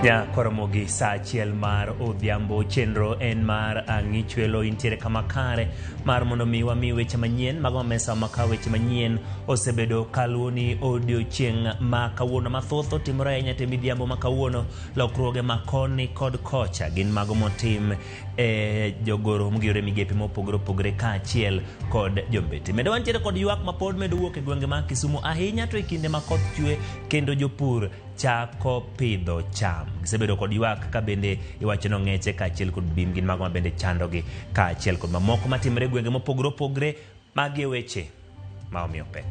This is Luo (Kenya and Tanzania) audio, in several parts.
Nyakoromogi saa achiel mar odhiambo chenro en mar ang'ichwelo intiere kama kare mar mondo mi wami weche manyien mago mesa maka weche manyien osebedo kaluwo ni odiochieng' ma kawuono mathoth otimore ahinya te midhiambo ma kawuono lokruoge ma koni kod kocha gin mago motim e jogoro mogirore migepe mopogore opogore kaachiel kod jombete. Medo wantiere kod ywak ma pod medo wuok e gwenge mag Kisumu ahinya to e kinde ma koth chwe kendo jopur chako pidho cham. Gisebedo kod ywak ka bende iwacho ni ong'eche kaachiel kod bim gin mago ma bende chandogi kaachiel kod mamoko matimore e gwenge mopogore opogore. Magi e weche ma omiyo pek.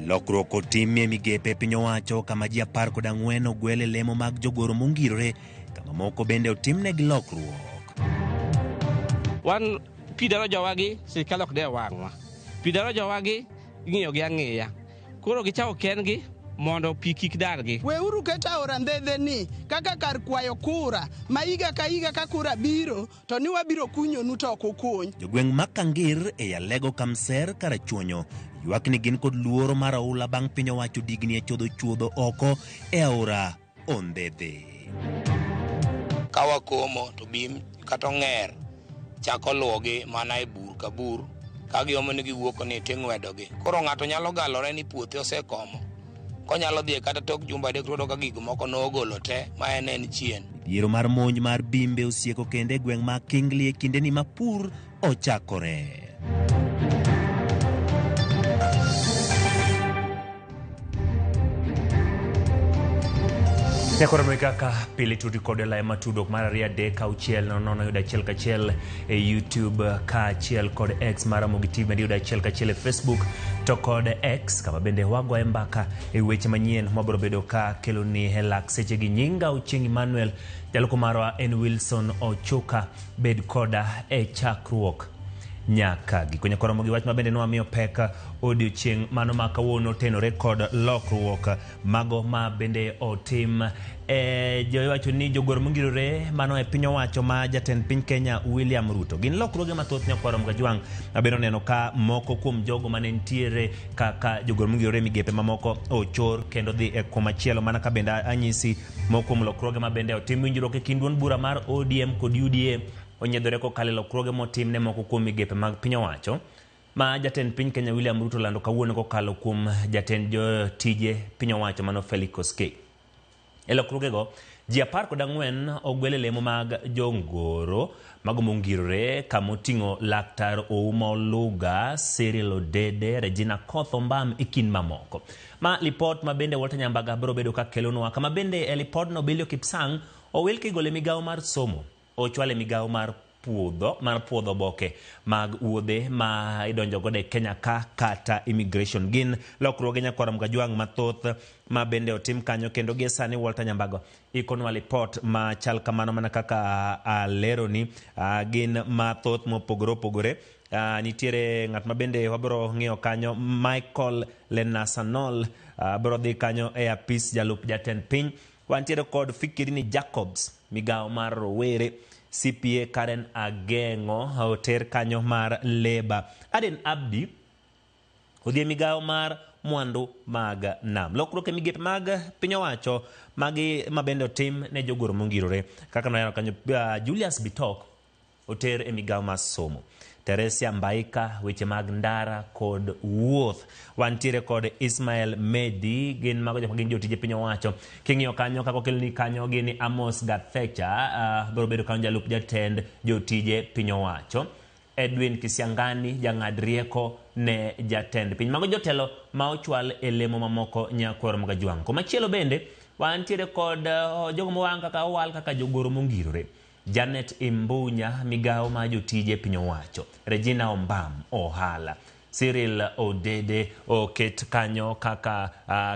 Lokruok otimie migepe piny owacho kama ji 14 ogwel e lemo mag jogoro mongirore kama moko bende otimnegi lokruok. Wan pi daro jowagi, sirikal ok dew wang'wa. Pi daro jowagi, ing'iyogi ang'iya. Koro gichako kendgi mondo pi kik dargi. Weuru keto aora Ndhedhe ni kaka kar kwayo kura ma higa ka higa ka kura biro to ni wabiro kunyonu to ok ukuny. Jogweng' ma Kangir e Alego Kamser Karachuonyo ywak ni gin kod luoro mar oula bang' piny owacho digni e chodho chuodho oko e aora Ondhedhe. Ka wakomo to bim kata ong'er chako luwogi mana e bur ka bur ka giomo ni giwuok ni ting'wedogi. Koro ng'ato nyalo galore ni puothe osekomo. Konyalo dhi kata tok jumbe adek to ka gik moko nogolo te ma en en chien. Midhiero mar monj mar bimbe osieko kendo e gweng' ma Kingli e kindeni ma pur ochakore. Nyakoro kaka pile tudi kod lai matudruok mar 2 3 6 0 0 1 1 e YouTube kaachiel kod X mar Ramogi TV bende yudo 1 1 e Facebook to kod X kama bende wagoye mbaka e weche manyien mwabiro bedo ka keloni e lak seche gi nyinga Ochieng' Emmanuel jalupo marwa en Wilson Ochuka bed koda e chakruok nyaka giko. Nyakoromo gi wach ma bende nwamiyo pek odiochieng' mano ma kawuono otenore kod lokruok mago ma bende otim e jowacho ni jogoro mongirore mano e piny owacho ma jatend piny Kenya William Ruto. Gin lokruoge mathoth nyakwaro Mgajwang' abiro neno ka moko kuom jogo mane nitiere kaka jogoro mongirore e migepe mamoko ochor kendo dhi e komachielo mana ka bende anyisi moko kuom lokruoge ma bende otim winjruok e kind duond bura mar ODM kod UDA onyiedhore kokalo e lokruoge motim ne moko kuom migepe mag piny owacho ma jatend piny Kenya William Ruto lando kawuono kokalo kuom jatend jotije piny owacho mano Felix Koskei. E lokruogego, ji 14 ogwel e lemo mag jongoro mago mongirore kamoting'o Laktar Ouma Oluga, Cyril Odede, Regina Koth Ombam e kind mamoko. Ma lipot ma bende Walter Nyambaga biro bedo ka kelonwa kama bende e lipodno Bilio Kipsang owil kigolo e migawo mar somo ochwale migawo mar puodho mar puodho oboke mag wuodhe ma idonjo godo e Kenya ka kata immigration. Gin lokruoge nyakwara Mgajwang' mathoth ma bende otim kanyo kendo gie sani Walter Nyambago ikonwa lipot ma chal kamano mana kaka aleroni gin mathoth mopogore opogore. Nitiere ng'at ma bende wabiro ng'iyo kanyo Michael Lenasanol biro dhi kanyo e apis jalup jatend piny. Wantiere kod Fikirini Jacobs migawo mar rowere, CPA Karen Ageng'o oter kanyo mar Labour. Aden Abdi odhi e migawo mar mwandu mag nam. Lokruok e migepe mag piny owacho magi ma bende otim ne jogoro mongirore kaka nwaneno kanyo Julius Bitok oter e migawo mar somo. Teresia Mbaika weche mag ndara kod wuoth. Wantiere kod Ismael Medi gin mago jok ma gin jotije piny owacho. King'iyo kanyo kaka okelni kanyo gin Amos Gathecha biro bedo kanyo jalup jatend jotije piny owacho. Edwin Kisiangani jang'ad rieko ne jatend piny. Mago jotelo ma ochwal e lemo mamoko nyakwar Mogajwang'. Komachielo bende wantiere kod jogo mowang' kaka owal kaka jogoro mongirore. Janet Imbunya, migawo mar jotije piny owacho. Regina Ombam, ohala. Cyril Odede oket kanyo kaka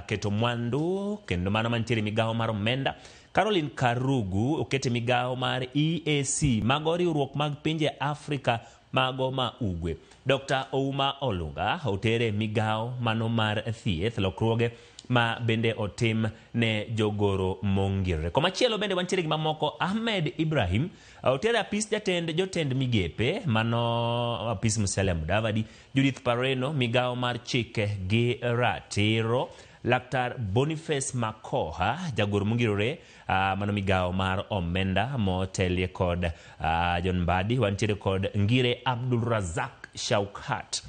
keto mwandu kendo mano mantiere migawo mar omenda. Caroline Karugu oket e migawo mar EAC, mago riwruok mag pinje Afrika mago ma ugwe. Dr. Ouma Olunga otere migawo mano mar thieth, lokruoge ma bende otim ne jogoro mongirore. Komachielo bende wantiere gi mamoko. Ahmed Ibrahim otere apis jatend jotend migepe mano apis Musalia Mudavadi. Judith Pareno migawo mar chike gi ratiro. Laktar Boniface Makoha jagoro mongirore mano migawo mar omenda motelie kod John Mbadi. Wantiere kod Ngire Abdul Razak Shaukat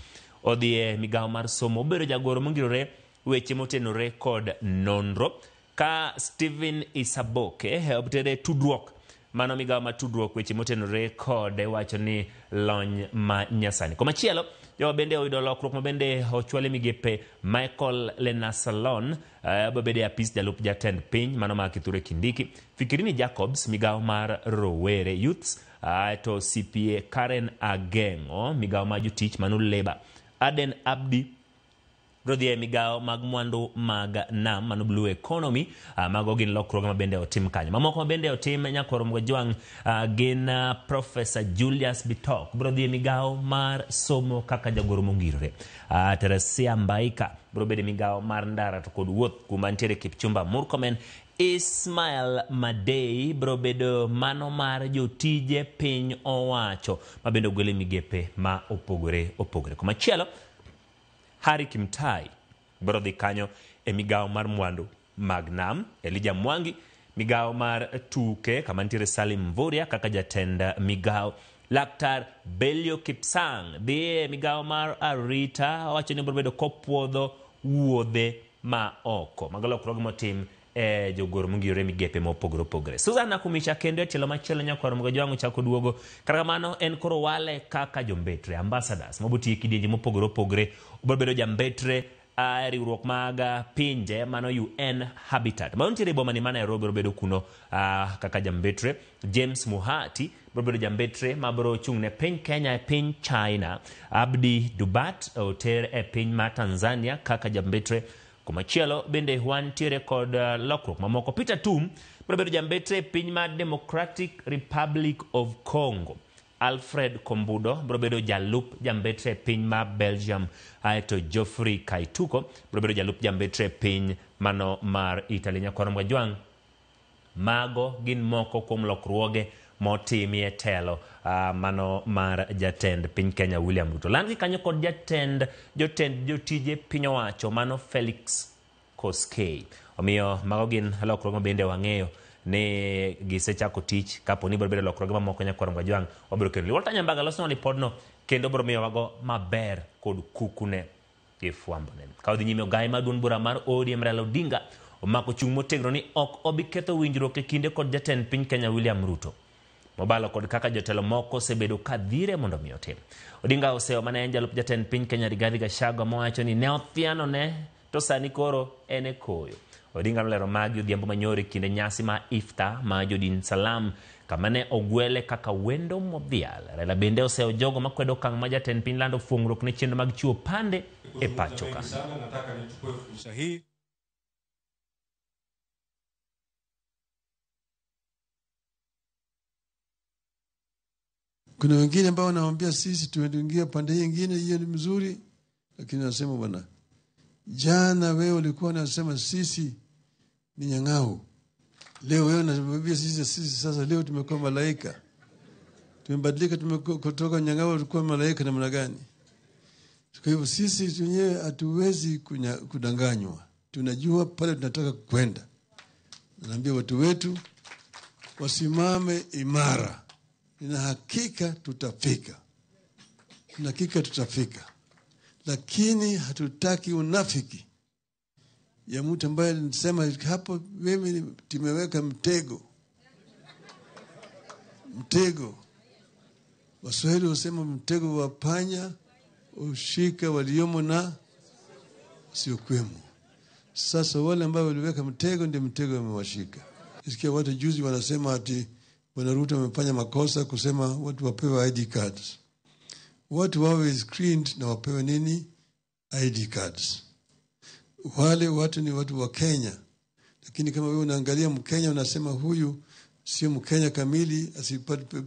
odhi e migawo mar somo, obedo jagoro mongirore weche motenore kod nonro. Ka Stephen Isaboke otere tudruok mano migawo mar tudruok weche motenore kod wacho ni lony ma nyasani. Komachielo jogo bende oyudo lokruok ma bende ochwale migepe. Michael Lenasalon obede e apis jalup jatend piny mano mar Kithure Kindiki. Fikirini Jacobs migawo mar rowere youths, to CPA Karen Ageng'o migawo mar jotich mano Labour. Aden Abdi biro dhi e migawo mag mwandu mag nam mano blue economy. Mago gin lokruoge ma bende otim kanyo. Mamoko ma bende otim nyakwar Mogajwang' gin Professor Julius Bitok biro dhi e migawo mar somo kaka jagoro mongirore. Teresia Mbaika biro bedo e migawo mar ndara to kod wuoth kuma nitiere Kipchumba Murkomen. Ismail Madei biro bedo mano mar jotije piny owacho ma bende ogol e migepe ma opogore opogore. Komachielo Harry Kimtai biro dhi kanyo e migawo mar mwandu mag nam. Elijah Mwangi migawo mar tuke kama nitiere Salim Mvurya kaka jatend migawo. Laktar Belio Kipsang dhi e migawo mar arita, owacho ni biro bedo kopuodho wuodhe ma oko. Mago lokruoge motim e jogoro mongirore migepe mopogore opogore. Susan Nakhumicha kendo e tielo machielo nyakwar Mogajwang' ochako duogo. Kata kamano en koro wale kaka jombetre ambassadors mabotiyo e kidienje mopogore opogore. Obiro bedo jambetre riwruok mag pinje mano UN Habitat. Mano nitiere e boma ni ma Nairobi, biro bedo kuno kaka jambetre. James Muhati biro bedo jambetre ma biro chung' ne piny Kenya e piny China. Abdi Dubat oter e piny ma Tanzania kaka jambetre. Komachielo bende wantiere kod lokruok mamoko. Peter Tum biro bedo jambetre e piny mar Democratic Republic of Congo. Alfred Kombudo biro bedo jalup jambetre e piny mar Belgium, aeto Geoffrey Kaituko biro bedo jalup jambetre e piny mano mar Italy. Nyakwar Mogajwang', mago gin moko kuom lokruoge motimie telo mano mar jatend piny Kenya William Ruto. Landgi kanyo kod jatend jotend jotije piny owacho mano Felix Koskei. Omiyo mago gin lokruoge ma bende wang'eyo ni gisechako tich. Kapo ni biro bedo lokruoge mamoko nyakwar Mogajwang' wabiro kelo. Walter Nyambaga loso ripodno kendo biro miyo wago maber kod kukune gi fwambone. Ka odhi nyime, ogai mar duond bura mar ODM Raila Odinga omako chung' motegno ni ok obi ketho winjruok e kinde kod jatend piny Kenya William Ruto, mobalo kod kaka jotelo moko osebedo ka dhire mondo mi otim. Odinga oseyo mane en jalup jatend piny Kenya Rigathi Gachagua mowacho ni ne othiano ne to sani koro en e koyo. Odinga nolero magi odhiambo manyoro e kinde nyasi mar iftar ma jodin Salam kama ne ogwele kaka wendo modhial. Raila bende oseyo jogo makwedo okang' ma jatend piny lando fuong'ruok ne chenro mag chiwo pande e pacho ka. Sana nataka nichukue fursa hii Kuna wengine ambao wanaambia sisi tuingia pande hii nyingine, hiyo ni mzuri, lakini nasema bwana, jana wewe ulikuwa unasema sisi ni nyang'au, leo wewe unatuambia sisi sasa leo tumekuwa malaika, tumebadilika, tumekuwa kutoka nyang'au tulikuwa malaika namna gani? Kwa hivyo sisi wenyewe hatuwezi kudanganywa, tunajua pale tunataka kwenda. Naambia watu wetu wasimame imara. Nina hakika tutafika. Nina hakika tutafika. Lakini hatutaki unafiki ya mtu ambaye alisema hapo mimi tumeweka mtego. Mtego. Waswahili wasema mtego wa panya Ushika waliomo na wasiokuwemo. Sasa wale ambao waliweka mtego ndio mtego wamewashika. Nisikia watu juzi wanasema ati Bwana Ruto amefanya makosa kusema watu wapewe ID cards. Watu wawe screened na wapewe nini? ID cards. Wale watu ni watu wa Kenya. Lakini kama wewe unaangalia Mkenya unasema huyu sio Mkenya kamili, asipate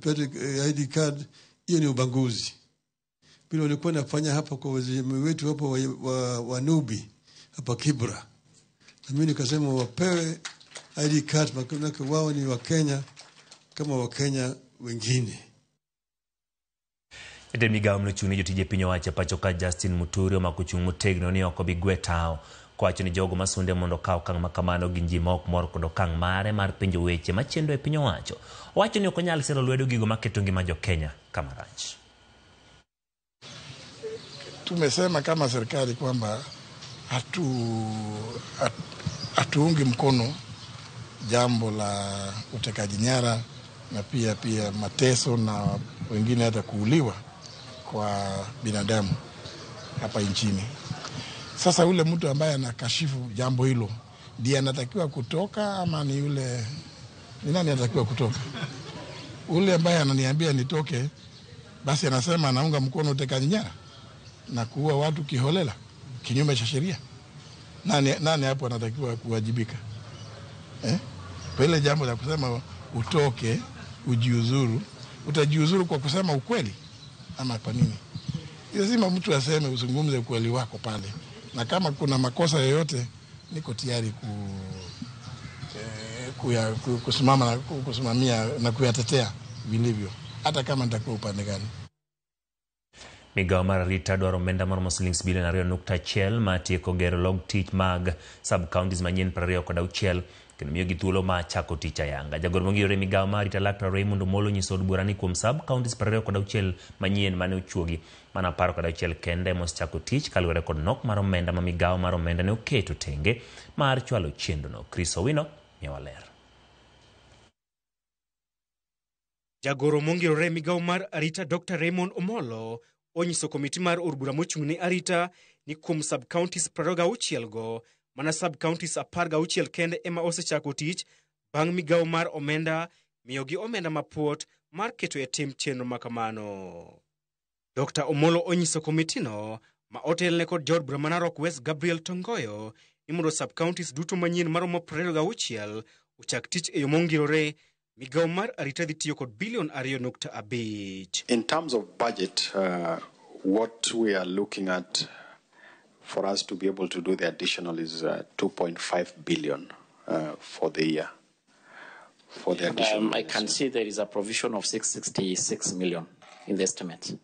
ID card, hiyo ni ubaguzi. Vile walikuwa nafanya hapa kwa wazee wetu hapo wa Nubi hapa Kibra. Na mimi nikasema wapewe ID card, maana wao ni wa Kenya kama Wakenya wengine. Jatend migao manochung' ne jotije piny owacho e pacho ka Justin Muturi omako chung' motegno ni ok obi gwe tao kowacho ni jogo masunde mondo okaw okang' makamano gin ji ma ok mor kod okang' mare mar penjo weche machendo e piny owacho. Owacho ni ok onyal siro lwedo gigo maketo ngima jo-Kenya kama rach. Tumesema kama serikali kwamba hatuungi mkono jambo la utekaji nyara na pia mateso na wengine hata kuuliwa kwa binadamu hapa nchini. Sasa yule mtu ambaye anakashifu jambo hilo ndiye anatakiwa kutoka ama ni yule, ni nani anatakiwa kutoka? Ule ambaye ananiambia nitoke, basi anasema anaunga mkono utekaji nyara na kuua watu kiholela kinyume cha sheria. Nani hapo anatakiwa kuwajibika? Kwa ile jambo la kusema utoke ujiuzuru, utajiuzuru kwa kusema ukweli ama kwa nini? Lazima mtu aseme, uzungumze ukweli wako pale, na kama kuna makosa yoyote niko tayari kusimama na kusimamia na kuyatetea vilivyo, hata kama nitakuwa upande gani. Migao mar arita dwaro omenda maromo silings bilion 2.1 mar tieko gero log tich mag sub-counties manyien 26 kendo miyogi thuolo mar chako tich ayanga. Jagoro mongirore migao mar arita Laktar Raymond Omolo onyiso od bura ni kuom sub-counties 26 manyien mane ochuogi, mana 16 kende ema osechako tich kaluwore kod nok mar omenda ma migao mar omenda ne oketo tenge mar chwalo chenrono. Chris Owino miyowa ler. Jagoro mongirore migao mar arita Dr. Raymond Omolo onyiso komiti mar od bura mochung' ne arita ni kuom sub-counties 26 go, mana sub-counties 16 kende ema osechako tich bang' migao mar omenda miyogi omenda mapuot mar keto e tim chenro makamano. Dr. Omolo onyiso komitino ma otelne kod jaod bura ma Narok West Gabriel Tongoyo ni mondo sub-counties duto manyien maromo 26 ochak tich e yo mongirore. Migao mar arita dhi tiyo kod bilion 2.5. In terms of budget, what we are looking at for us to be able to do the additional is 2.5 billion for the year. For the additional. I can see there is a provision of 666 million in the estimate.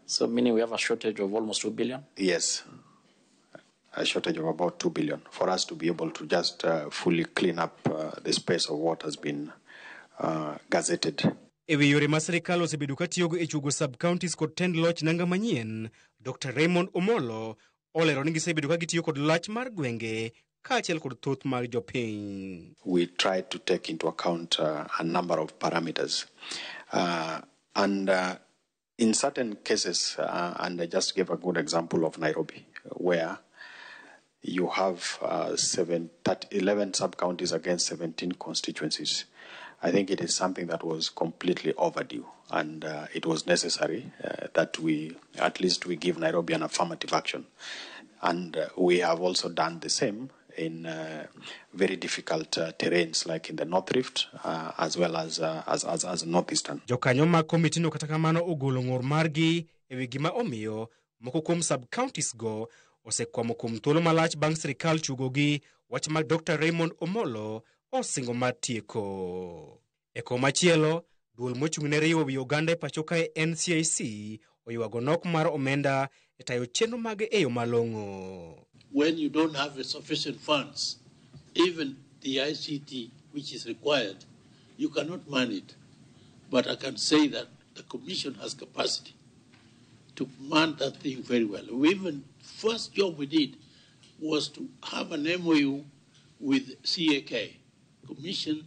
So meaning we have a shortage of almost 2 billion? Yes, a shortage of about 2 billion for us to be able to just fully clean up the space of what has been gazetted. E wi yore ma sirikal osebedo ka tiyogo e chuogo sub-counties kod tend loch nanga manyien, Dr. Raymond Omolo olero ni gisebedo ka gitiyo kod lach mar gwenge kaachiel kod thoth mag jopiny. We try to take into account a number of parameters. And in certain cases, and I just gave a good example of Nairobi, where you have 11 sub-counties against 17 constituencies. I think it is something that was completely overdue, and it was necessary that we, at least we give Nairobi an affirmative action. And we have also done the same in very difficult terrains like in the North Rift, as well as Northeastern. Jokanyo mag komitino kata kamano ogolo ng'ur margi e wi gima omiyo moko kuom sub-counties go osekwamo kuom thuolo malach bang' sirikal chugogi wach mag Dr. Raymond Omolo osingo mar tieko. E komachielo, duol mochung' ne riwo wi oganda e pacho kae NCIC oywago nok mar omenda e tayo chenro mage e yo malong'o. When you don't have sufficient funds, even the ICT which is required, you cannot man it. But I can say that the Commission has capacity to man that thing very well. We even first job we did was to have an MOU with CAK, Commission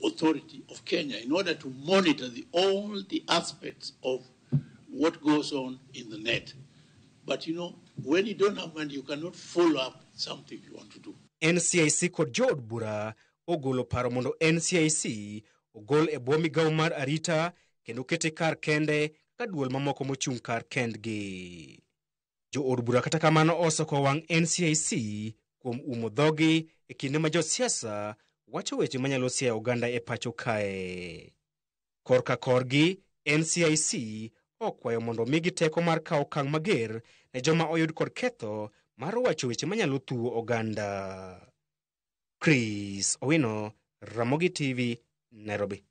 Authority of Kenya, in order to monitor all the aspects of what goes on in the net. But you know, when you don't have money, you cannot follow up something you want to do. NCIC kod jood bura ogolo paro mondo NCIC ogol e bwo migawo mar arita kendo kete kar kende kaka duol mamoko mochung' kar kendgi. Jood bura kata kamano osoko wang' NCIC kuom umo dhogi e kinde ma josiasa wacho weche manyalo siayo oganda e pacho kae. Korka korgi, NCIC okwayo mondo omigi teko mar kawo okang' mager ne joma oyud kod ketho mar wacho weche manyalo thuwo oganda. Chris Owino, Ramogi TV, Nairobi.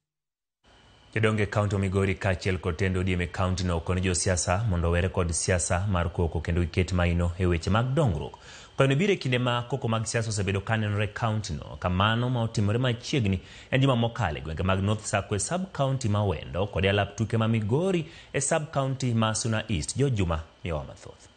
Jodongo e kaunti ma Migori kaachiel kod tend ODM e kaunti no okone josiasa mondo owere kod siasa mar koko kendo giket maino e weche mag dongruok. Kwayono biro e kinde ma koko mag siasa osebedo ka nenore e kaunti no. Kamano ma otimore machiegni en juma mokalo e gwenge mag North Sakwa e sub county ma Wendo kod e alap tuke ma Migori e sub county ma Suna East. George Juma miyowa mathoth.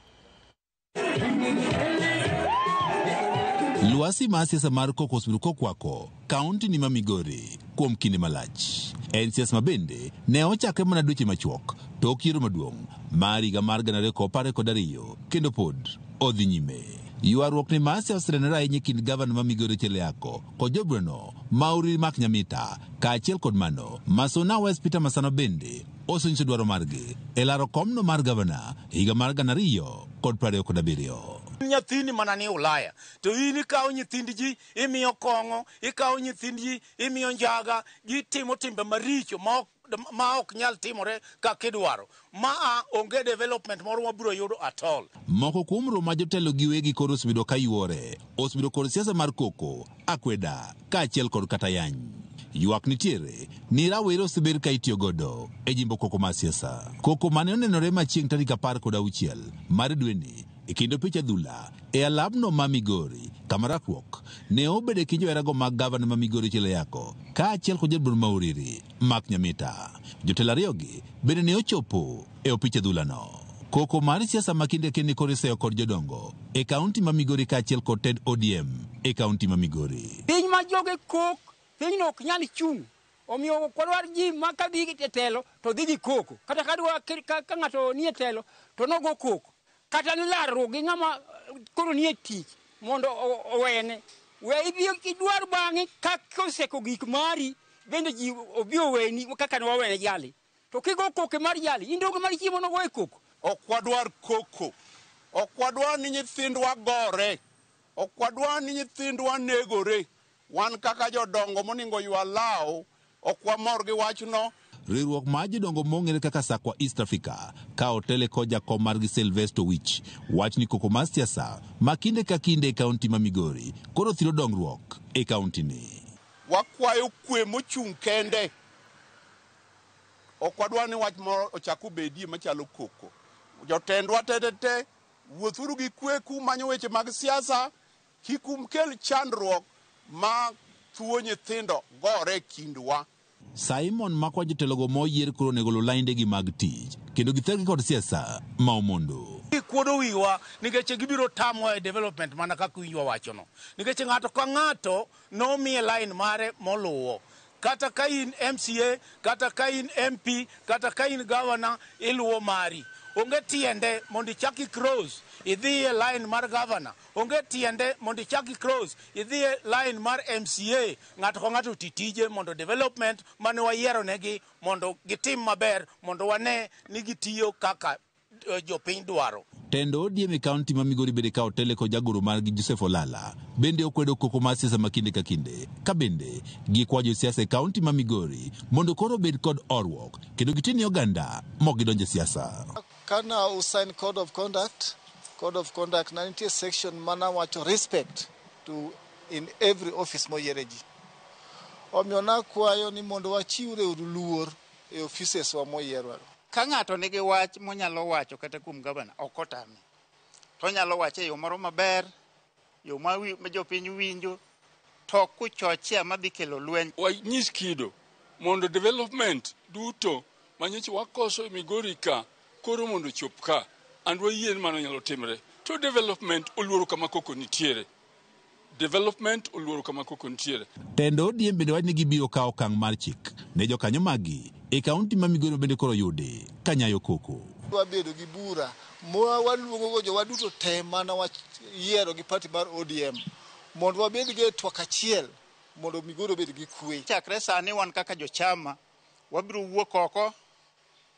Lwasi mar siasa mar koko osebedo kokwako kaunti ni ma Migori kuom kinde malach. En siasa ma bende ne ochakre mana dweche machuok tok yiero maduong' mar higa mar 2022 kendo pod odhi nyime. Ywaruok ni mar siasa osenenore ahinya e kind gavana ma Migori Ochieng Ayako kod joburano ma Uriri Mark Nyamita kaachiel kod mano Masuna West Peter Masano bende osenyiso dwaro margi e laro komno mar gavana e higa mar 2027. Nyathini mana ni Ulaya to in ikawo nyithind ji imiyo kong'o, ikawo nyithind ji imiyo njaga, gitimo timbe maricho ma ok nyal timore kaka idwaro. Maa onge development moro mabiro yudo at all. Moko kuom romo ma jotelo giwegi koro osebedo ka yuore osebedo kod siasa mar koko, akweda kaachiel kod kata yany. Ywak nitiere ni rawere osebed ka itiyo godo e jimbo koko mar siasa. Koko mane onenore ma chieng' tarik 16 mar dweni e kind opich adhula e alapno ma Migori kama rakruok ne obedo e kind joherago mag gavana ma Migori Ochieng Ayako kaachiel kod jaduong' ma Uriri Mark Nyamita. Jotelo ariyogi bende ne ochopo e opich adhulano. Koko mar siasa ma kinde ka kinde koro iseyo kod jodongo e kaunti ma Migori kaachiel kod tend ODM e kaunti ma Migori. Piny ma joge kok, pinyno ok nyal chung'. Omiyo ok wadwar ji ma ka dhi e telo to dhi gi koko. Kata ka dwa ka ng'ato nie telo to nogo koko. Kata ni larruok gi ng'ama koro nie tich mondo owene. We ibi idwar bang'e kaka oseko gik mari bende ji obi oweni kaka ne wawene jali. To kigo koko mar jali, in donge mar chiemo nogo e koko. Ok wadwar koko. Ok wadwar ni nyithindwa gore. Ok wadwar ni nyithindwa negore. Wan kaka jodongo moningo ywa law, ok wamor gi wachno. Riwruok mar jodongo mong'ere kaka Sakwa East Africa ka otele kod jakom margi Sylvester Wich wach ni koko mar siasa ma kinde ka kinde e kaunti ma Migori koro thiro dongruok e kaunti ni. Wakwayo kwe mochung' kende. Ok wadwar ni wach moro ochak obedie machalo koko. Jotendwa te wuothuru gi kwe kumanyo weche mag siasa, kik ukel chandruok ma thuo nyithindo gore kindwa. Simon makwa jotelogo moyier koro onego oluw laindegi mag tich kendo githegi kod siasa ma omondo. Gikuodo wiwa nikech gibiro tamwa e development mana kaka winjwa wachono. Nikech ng'ato ka ng'ato nomiye line mare moluwo. Kata ka in MCA, kata ka in MP, kata ka in governor, iluwo mari. Onge tiende mondo ichak i-cross idhi e line mar governor. Onge tiende mondo ichak i-cross idhi e line mar MCA. Ng'ato ka ng'ato oti tije mondo development mane wayiero negi mondo gitim maber mondo wane ni gitiyo kaka jopiny dwaro. Tend ODM e kaunti ma Migori bende ka otele kod jagoro margi Joseph Olala bende okwedo koko mar siasa ma kinde ka kinde ka bende gikwa josiasa e kaunti ma Migori mondo koro obed kod horuok kendo giti ne oganda mok gidonjo e siasa. Kana usign code of conduct na nitie section mana wacho respect to in every office moyiere ji. Omiyo nakwayo ni mondo wachiwre uru luor e offices wa moyierwa. Ka ng'ato nigi wach monyalo wacho kata kuom gavana, ok otame. To onyalo wache e yo moro maber, yo ma jopiny winjo, to kuchochea madhi kelo lweny. Wanyis kido mondo development duto manyocha wakoso e Migori ka koro mondo ochop ka. And wayie ni mano nyalo timre. To development oluoro kama koko nitiere. Development oluoro kama koko nitiere. Tend ODM bende wach ni gibiro kawo okang' mar chik ne jokanyo maggi e kaunti ma Migori bende koro yudi ka nyayo koko. Wabedo gi bura ma waluongo go jowa duto te mana wayiero gi party mar ODM mondo wabed gi e twak achiel mondo Migori obed gi kwe. Chakre sani wan kaka jochama wabiro wuok oko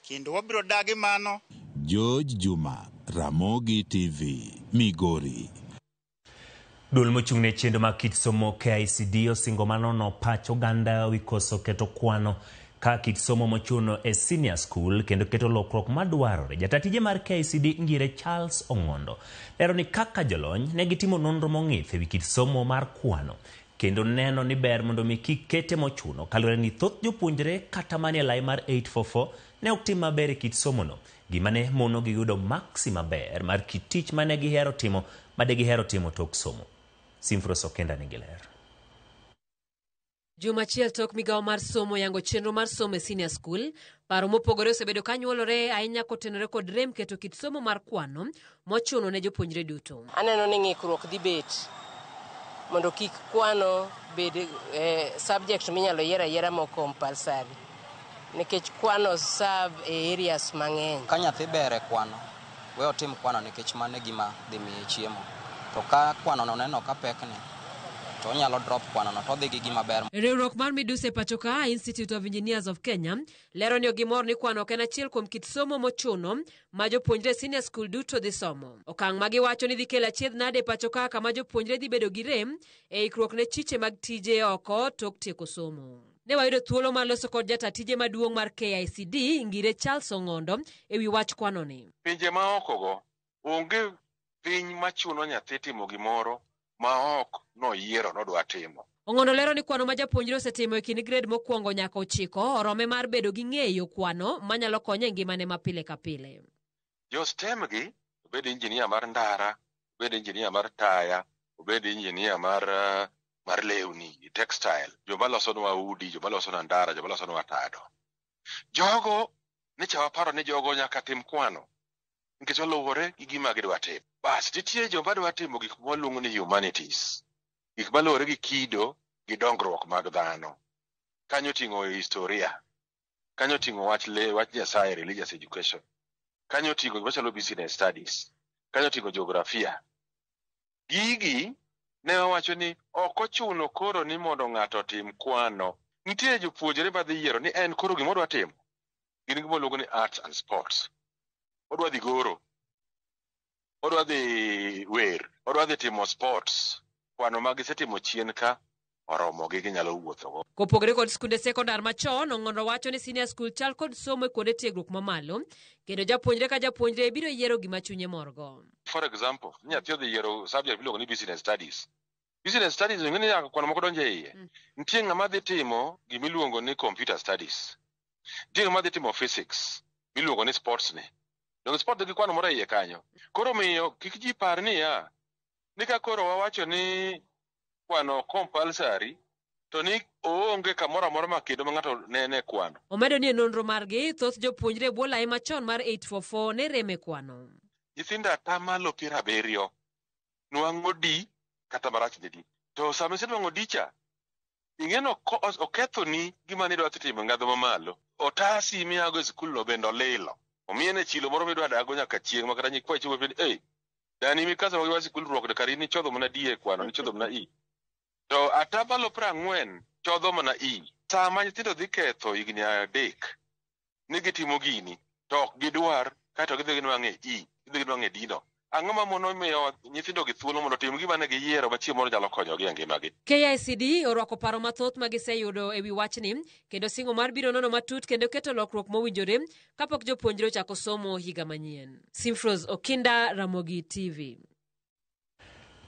kendo wabiro dagi mano. George Juma, Ramogi TV, Migori. Duol mochung' ne chenro mag kit somo KICD osingo manono pach oganda wi koso keto kwano ka kit somo mochuno e senior school kendo keto lokruok madwarore. Jata tije mar KICD Ngire Charles Ong'ondo lero ni kaka jolony ne gitimo nonro mong'ith ewi kit somo mar kwano kendo neno ni ber mondo mi kik kete mochuno kaluwore ni thoth jopuonjre kata manie lai mar 844 ne ok tim maber e kit somono. Gima ne mono gi yudo maksi maber mar kit tich mane gihero timo made gihero timo tok somo. Simfros Okenda nigi ler. Juma achiel tok migawo mar somo yango chenro mar somo e senior school, paro mopogore osebedo ka nyuolore ahinya kotenore kod rem keto kit somo mar kwano mochuno ne jopuonjre duto. Aneno ni ng'ikruok dhi bet mondo kik kwano bed subject minyalo yier ayiera mok compulsory nikech kwano serve e areas mang'eny. Ka nyathi ber e kwano, we otim kwano nikech mano e gima dhi miye chiemo. To ka kwano no neno ka pekne, to onyalo drop kwano no to odhi gi gima ber. Riwruok mar midusi e pacho ka Institute of Engineers of Kenya lero ni ok gimor ni kwano ok en achiel kuom kit somo mochuno ma jopuonjre e senior school duto dhi somo. Okang' ma giwacho ni dhi kelo achiedh nade e pacho ka kama jopuonjre dhi bedo gi rem e ikruok ne chiche mag tije oko tok tieko somo. Ne wayudo thuolo mar loso kod jata tije maduong' mar KICD Ngire Charles Ong'ondo e wi wach kwanoni. Pinje maokogo onge piny machuno nyathi timo gimoro ma ok noyiero nodwa timo. Ong'ondo lero ni kwano ma japuonjre osetimo e kind grade mokwongo nyaka 9 orome mar bedo gi ng'eyo kwano manyalo konye e ngimane ma pile ka pile. Jo STEM gi, obed engineer mar ndara, obed engineer mar taya, obed engineer mar lewni, textile, joma losonwa udi, joma losonwa ndara, joma losonwa tado. Jogo, necha waparo ni jogo nyaka tim kwano, nikech oluwore gi gima gidwa timo. Bas, nitie joma dwa timo gik mwaluongo ni humanities, gik maluwore gi kido gi dongruok mag dhano. Kanyo ting'o historia, kanyo ting'o wach le, wach Nyasaye, religious education, kanyo ting'o gima chalo business studies, kanyo ting'o geografia. Gigi ne wawacho ni ok ochuno koro ni mondo ng'ato otim kwano. Nitie jopuonjre madhi yiero ni en koro gima odwa timo. Gin gima waluongo ni arts and sports. Odwa dhi goro, odwa dhi wer, odwa dhi timo sports. Kwano ma gisetimo chien ka oromogi ginyalo wuothogo. Kopogore kod skunde sekondar machon, Ong'ondo wacho ni senior school chal kod somo e kuonde tiegruok mamalo, kendo japuonjre ka japuonjre biro yiero gima chunye morgo. For example, nyathi odhi yiero subject miluongo ni business studies. Business studies ing'e ni nyaka kwano moko donjo e iye. Nitie ng'ama dhi timo gimiluongo ni computer studies. Nitie ng'ama dhi timo physics miluongo ni sports ni. Donge sport nigi kwano moro e iye kanyo. Koro miyo kik ji par niya, ni ka koro wawacho ni kwano compulsory, to ni oonge kamoro amora ma kendo ma ng'ato nene kwano. Omedo ni e nonro margi, thoth jopuonjre e bwo lai machon mar 844 ne rem e kwano. Nyithindo atamalo 70 nwang'o D kata marach ne D. To sama isenwang'o D cha, ing'eno okethoni gima nidwa timo e ngadho mamalo. Otasi miago e sikul no bende olilo. Omiene chilo moro midwa dago nyaka chieng' ma kata nyikwayi chiwo penjo, "Ei, dani mikasa mag sikul ruok to kare in ichodho mana D e kwano, nichodho mana E." To atamalo 40 chodho mana E. Sama nyithindo dhi ketho higni 3 ni gitimo gini to ok gidwar, kaeto gidhi ginwang'e E, gidhi ginwang'e D no. Ang'o ma mono miyo nyithindo gi thuolo mondo otim gima ne giyiero ma chieng' moro nyalo konyogi e ngimagi? KICD orwako paro mathoth ma giseyudo e wi wachni kendo singo mar biro nono matut kendo keto lokruok mowinjore kapok jopuonjre ochako somo higa manyien. Simfros Okinda, Ramogi TV.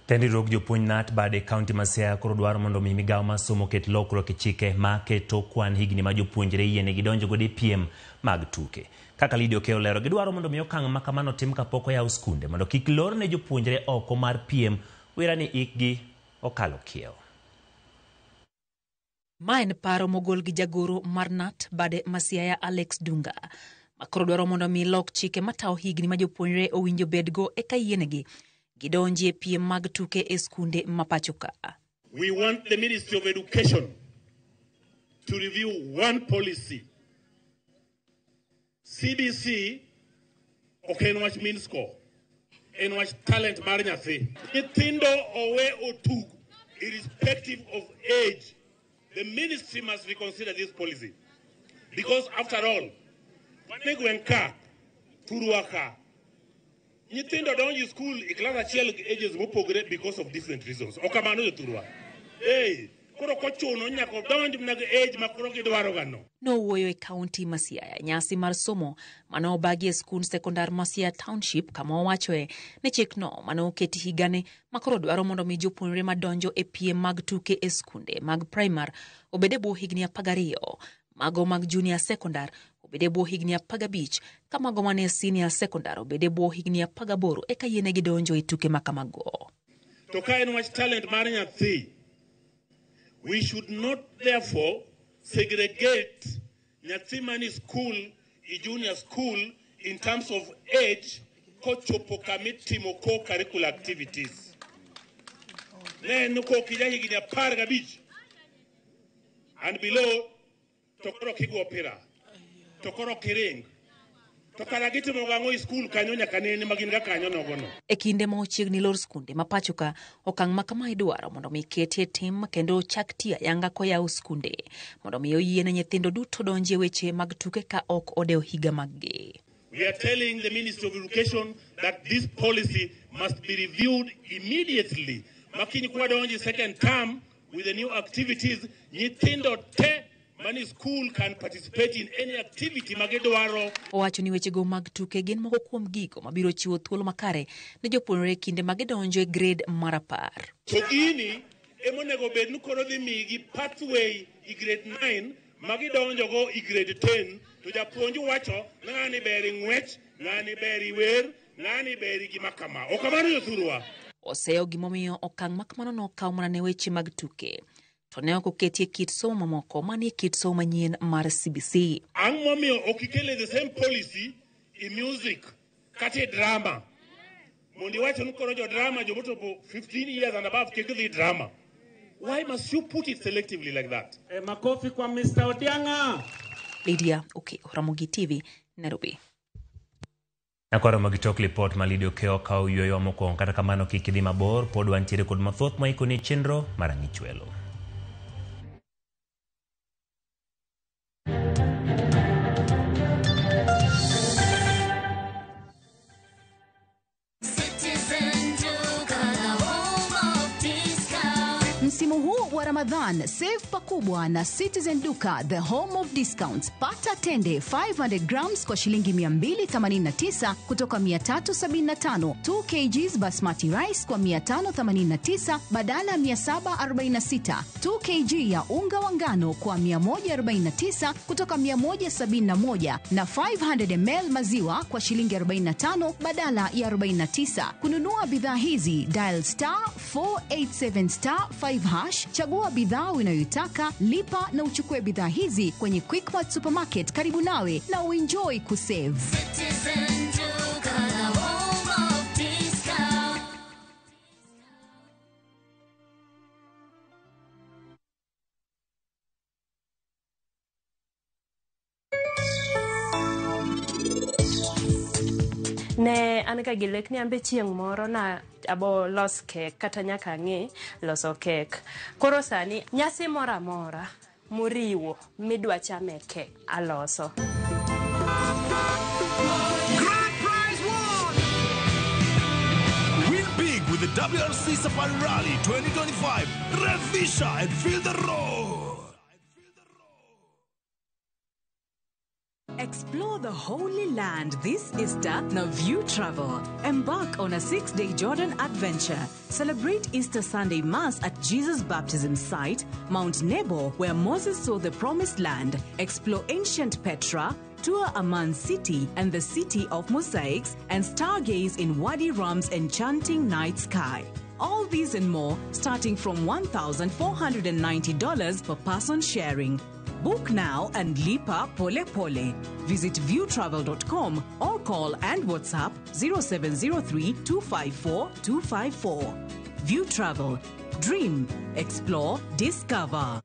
Tend riwruog jopuonj KNUT bade kaunti ma Siaya koro dwaro mondo mi migawo mar somo oket lokruok e chike ma keto kwan higni ma jopuonjre yienegi donjo godo e piem mag tuke. Kaka Lydia Okeyo olero, gidwaro mondo mi okang' ma kamano otim kapok oyaw skunde mondo kik lorne jopuonjre oko mar piem wira ni ikgi okalo kiewo. Ma en paro mogol gi jagoro mar KNUT bade ma Siaya Alex Dunga, ma koro dwaro mondo mi lok chike matayo higni ma jopuonjre owinjo bedgo eka yienegi gidonji e piem mag tuke e skunde ma pacho ka. We want the Ministry of Education to review one policy. CBC Ok en wach mean score. En wach talent mar nyathi. Nyithindo owe otug irrespective of age. The ministry must reconsider this policy. Because after all, wan e gweng' ka, thurwa ka, nyithindo donjo e school e klas achiel gi ages mopogore because of different reasons. Ok kamano jothurwa. Hey, koro kochuno nyaka odonj mana gi age ma koro gidwaro gano. Nowuoyo e kaunti ma Siaya nyasi mar somo mane obagi e skund sekondar ma Siaya Township kama owachoe ni chikno mane oketi higani ma koro dwaro mondo mi jopuonjre madonjo e piem mag tuke e skunde mag primar obed e bwo higni 12, mago mag junior sekondar obed e bwo higni 15 ka mago mane senior sekondar obed e bwo higni 18 eka yienegi donjo e tuke ma kamago. To ka en wach talent mar nyathi, we should not therefore segregate nyathi mani school i junior school in terms of age kochopo kamitimo co-curricular activities. Ne en kok ija higni 15 and below to koro kigo opira, to koro kiring, to kara gitimo gang'o e skul kanyo nyaka nene ma gin ga kanyo nogono. E kinde ma ochiegni lor skunde ma pacho ka, okang' ma kama idwaro mondo mi ketie tim kendo chak tiyo ayanga koyaw skunde mondo mi oyiene nyithindo duto donji e weche mag tuke ka ok odewo higa maggi. We are telling the Ministry of Education that this policy must be reviewed immediately. Makiny kwadonji second term with the new activities, nyithindo te mani school can participate in any activity magidwaro. Owacho ni wechego mag tuke gin moko kuom gigo mabiro chiwo thuolo makare ne jopuonjre e kinde ma gidonjo e grade mar 10. To gini emonego bed ni koro dhi migi pathway e grade 9 magidonjogo e grade 10 to japuonj wacho ni ng'ani ber e ng'wech, ng'ani ber e wer, ng'ani ber e gima kama. Ok kamano jothurwa? Oseyo gimomiyo okang' ma kamano nokaw mana ne weche mag tuke to ne ok oketie kit somo mamoko manie kit somo manyien mar CBC. Ang' momiyo ok ikele the same policy e music kata e drama mondo iwach ni koro jo drama jomochopo 15 years and above kik dhi drama. Why must you put it selectively like that? Makofi kwa Mr. Odianga. Lydia Okeyo, Ramogi TV, Nairobi. Nakwaro magitok lipot ma Lydia Okeyo okawo yueyo mokwongo. Kata kamano kik idhi mabor, pod wantiere kod mathoth ma ikoni e chenro mar Ang'ichwelo. Msimu huu wa Ramadhan, save pakubwa na Citizen Duka, the home of discounts. Pata tende 500 grams kwa shilingi 289 kutoka 375, 2 kgs basmati rice kwa 589 badala ya 746, 2 kg ya unga wa ngano kwa 149 kutoka 171 na 500 ml maziwa kwa shilingi 45 badala ya 49. Kununua bidhaa hizi, dial star 487 star 5 hash, chagua bidhaa unayoitaka, lipa na uchukue bidhaa hizi kwenye Quickmart Supermarket karibu nawe na uenjoy kusave. Citizen Duka, the home of discount. Ne an ga gi lek ni an be chieng' moro na abo los kek kata nyaka ang'e loso kek. Koro sani nyasi moro amora moriwo midwa chame kek aloso. Grand prize won! Win big with the WRC Safari Rally 2025. Revisha and feel the road. Explore the Holy Land this Easter na View Travel. Embark on a 6-day Jordan adventure. Celebrate Easter Sunday Mass at Jesus' baptism site, Mount Nebo, where Moses saw the Promised Land. Explore ancient Petra, tour Amman City and the City of Mosaics, and stargaze in Wadi Rum's enchanting night sky. All these and more starting from $1,490 per person sharing. Book now and lipa pole pole. Visit viewtravel.com or call and WhatsApp 0703 254 254. View Travel. Dream, explore, discover.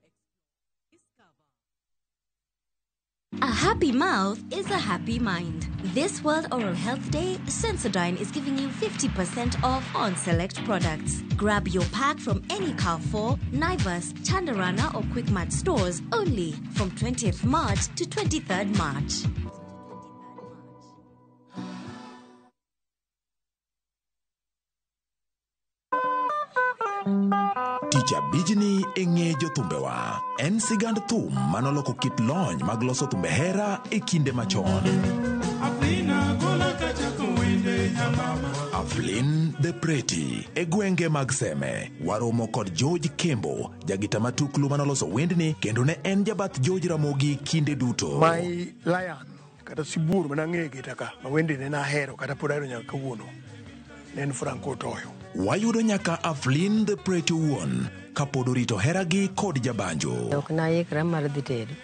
A happy mouth is a happy mind. This World Oral Health Day, Sensodyne is giving you 50% off on select products. Grab your pack from any Carrefour, Naivas, Chandarana or Quickmart stores only from 20th March to 23rd March. Tich abijni e ng'e jothumbewa en sigand thum manoloko kit lony mag loso thumbe hera e kinde machon. Aflin the Pretty e gwenge mag Seme waromo kod George Kembo, jagita matuklu manoloso wendni kendo ne en jabath George Ramogi kinde duto. My lion kata sibuor mana ng'e gita ka ma wendene nahero kata pod ahero nyaka kawuono ne en Franco Otoyo. Wayudo nyaka Aflin the Pretty wuon kapod orito heragi kod jabanjo. Ok naikra mar dhi tedo.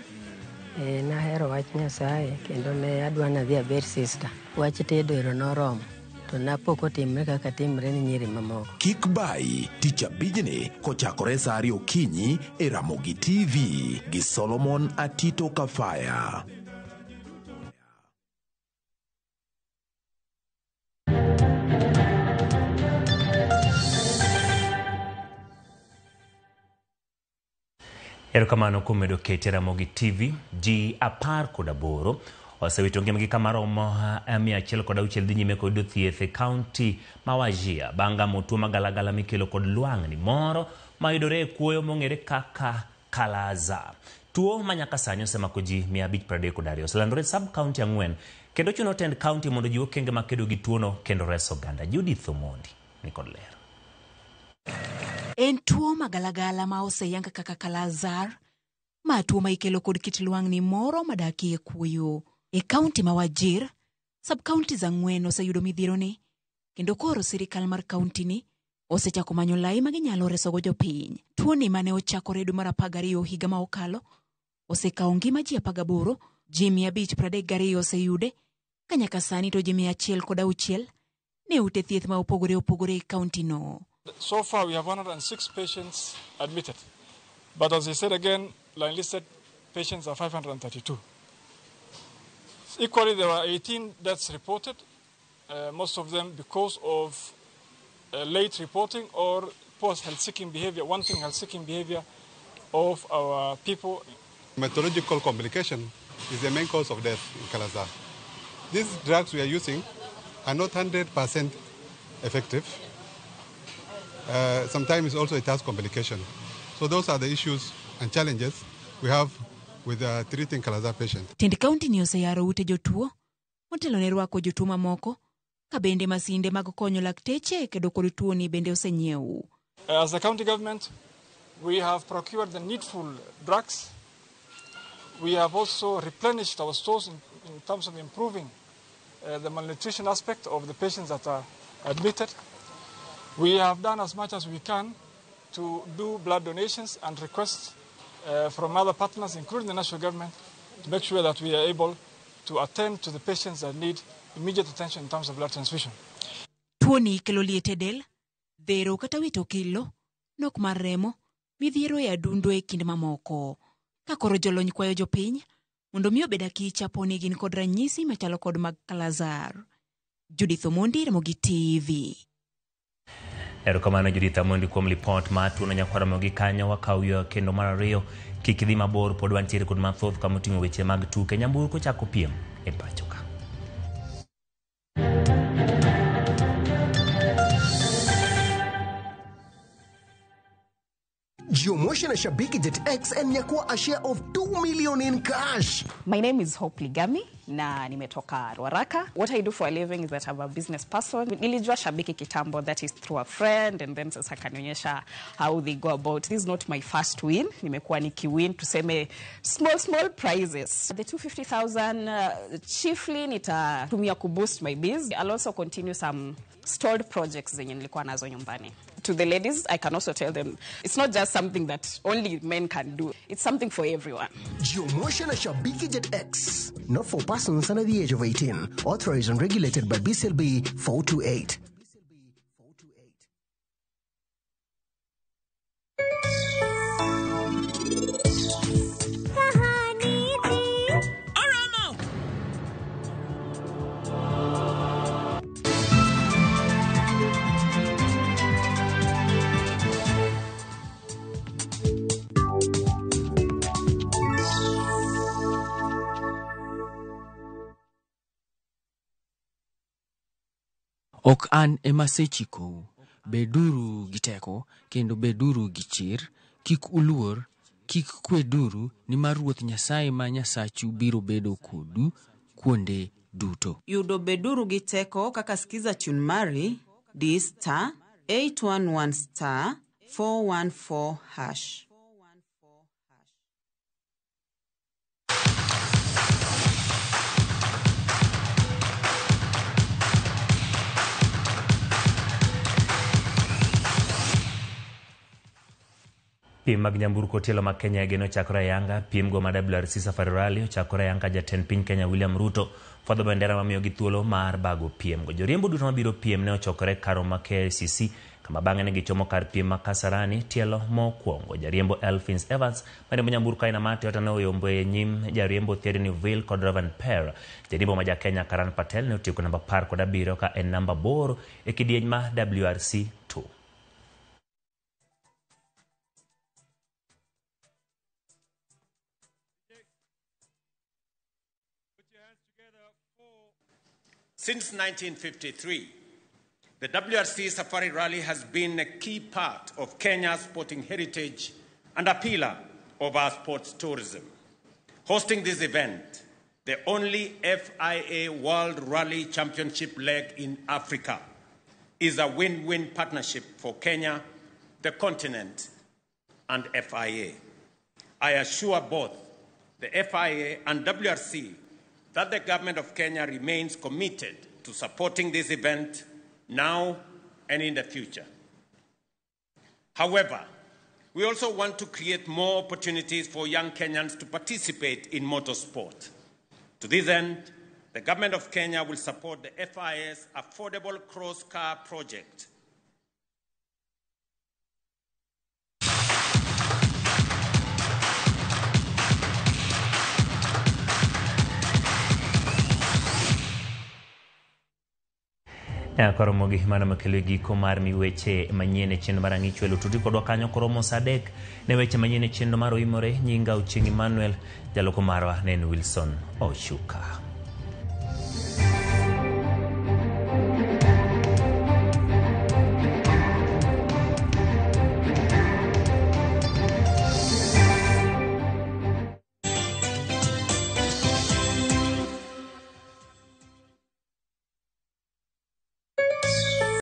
Nahero wach Nyasaye kendo ne adwa nadhi abed sister. Wach tedo ero noromo to napok otimre kaka timre ni nyiri mamoko. Kik bayi tich abijni kochakore saa 2 okinyi e Ramogi TV gi Solomon Atito Kafaya. Erokamano kuom medo kete Ramogi TV. Ji 18 osewito ngimagi kamaromo 106 dhi nyime kod yudo thieth e kaunti ma Wajir bang' gamo tuo magalagala mikelo kod lwang'ni moro mayudore e kuoyo mong'ere kaka Kalaza. Tuo ma nyaka sani osemako ji 532 oselandore e sub kaunti 4 kendo chuno tend kaunti mondo ojiw okenge makedo gi tuono kendo reso oganda. Judith Omondi ni kod ler. En tuo magalagala ma oseyang kaka Kalazar, ma tuo ma ikelo kod kit lwang'ni moro madakie kuoyo. E kaunti ma Wajir, sub-counties 4 oseyudo midhieroni, kendo koro sirikal mar kaunti ni osechako manyo lai ma ginyalo resogo jopiny. Tuoni mane ochakore dwe mar 12 higa ma okalo, osekawo ngima ji 18, ji 532 oseyude, ka nyaka sani to ji 106 ne ute thieth ma opogore opogore e kaunti no. So far, we have 106 patients admitted. But as I said again, line-listed patients are 532. Equally, there were 18 deaths reported, most of them because of late reporting or poor health-seeking behavior, wanting health-seeking behavior of our people. Methodological complication is the main cause of death in Kalazar. These drugs we are using are not 100% effective. Sometimes also it has complication. So those are the issues and challenges we have with treating Kalazar patients. Tend kaunti ni oseyaro ute jotuo motelo ne rwako jotuo mamoko ka bende masinde mag konyo lakteche kedo kod tuoni bende osenyiew. As the county government, we have procured the needful drugs. We have also replenished our stores in terms of improving the malnutrition aspect of the patients that are admitted. We have done as much as we can to do blood donations and requests from other partners, including the national government, to make sure that we are able to attend to the patients that need immediate attention in terms of blood transfusion. Tuoni kelo liet e del, dhero kata wito kilo, nok mar remo, midhiero e adundo e kind mamoko. Ka koro jolony kwayo jopiny mondo mi obed akicha po ni gin kod ranyisi machalo kod mag Kalazar. Judith Omondi, Ramogi TV. Erokamano Judith Omondi kuom lipot mar tuono nyakwar Ramogi kanyo. Wakaw yo kendo mar ariyo, kik idhi mabor, pod wantiere kod mathoth kamoting'o weche mag tuke. Nyamburko chako piem e pacho ka. Jiomotion na Shabiki Jet X and nyakua a share of 2 million in cash. My name is Hope Ligami na nimetoka Ruaraka. What I do for a living is that I'm a business person. Nilijua Shabiki kitambo, that is through a friend, and then sasa kanionyesha how they go about. This is not my first win. Nimekuwa nikiwin tuseme small prizes. The 250,000 chiefly nitatumia kuboost my biz. I'll also continue some stalled projects zenye nilikuwa nazo nyumbani. To the ladies, I can also tell them it's not just something that only men can do. It's something for everyone. Jiomotion na Shabiki Jet X. Not for persons under the age of 18. Authorized and regulated by BCLB 428. All Ok an ema asechikou. Beduru gi teko, kendo beduru gi chir. Kik uluor, kik kweduru, nimar Ruoth Nyasaye ma Nyasachu biro bedo kodu kuonde duto. Yudo beduru gi teko kaka skiza tune mari di star 811 star 414 hash. Piem mag nyamburko tielo mag Kenya e geno ochakore ayanga. Piem go ma WRC Safari Rally ochakore ayanga jatend piny Kenya William Ruto fwadho bendera mamiyogi thuolo mar bago piem go. Joriembo duto mabiro piem ne ochokore kar romo ma KICC kama bang'e ne gichomo kar piem ma Kasarani tielo mokwongo. Jariembo Elfins Evans mariembo nyamburko aina mar Toyota ne oyombo e nyim jariembo Thierry Neuville kod Ravan Per. Jariembo ma ja Kenya Karan Patel ne otieko namba 17 ka en namba 8 e kidieny ma WRC 2. Since 1953, the WRC Safari Rally has been a key part of Kenya's sporting heritage and a pillar of our sports tourism. Hosting this event, the only FIA World Rally Championship leg in Africa, is a win-win partnership for Kenya, the continent, and FIA. I assure both the FIA and WRC that the government of Kenya remains committed to supporting this event now and in the future. However, we also want to create more opportunities for young Kenyans to participate in motorsport. To this end, the government of Kenya will support the FIS Affordable Cross Car Project. Koromo gi mano makelo giko mar mi weche manyien e chenro mar ang'ich welo tuti kodwa kanyo koromo saa 3 ne weche manyien e chenro mar oimore. Nyinga Ochieng' Emmanuel, jaloko marwa ne en Wilson Oshuka.